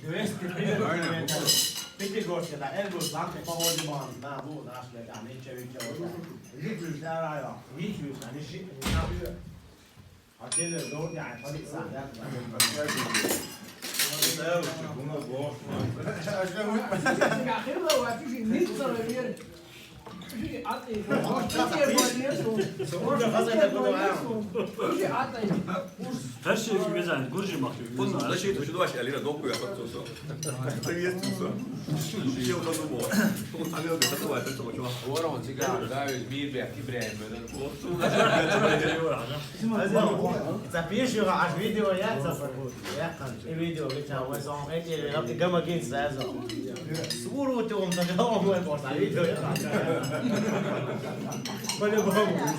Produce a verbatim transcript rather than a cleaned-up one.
Dovesti prima. Perché corsi da Elgo Sante, poi ogni mondo, no, no, no, aspetta, mi c'è il giorno. Lì più sarà io, lì più sarà, lì più. A te le do, dai, fa di sa, dai. Her şey güzel, Gürcü bakıyor. Bunun da şey, şu da şey, elinde dokuyor, bak, sosu. Sen yiyorsun, sosu. Şey, o da bu. Sosu tanıyor, bir tatlı var, sosu var. Ora non si canta, eh, il Mirbe a chi preme, no? Sta piacere a video, eh, sta il video che c'è, questo è un, e che gama che sta, so. Solo tu, non so, come porta video. Quello è proprio.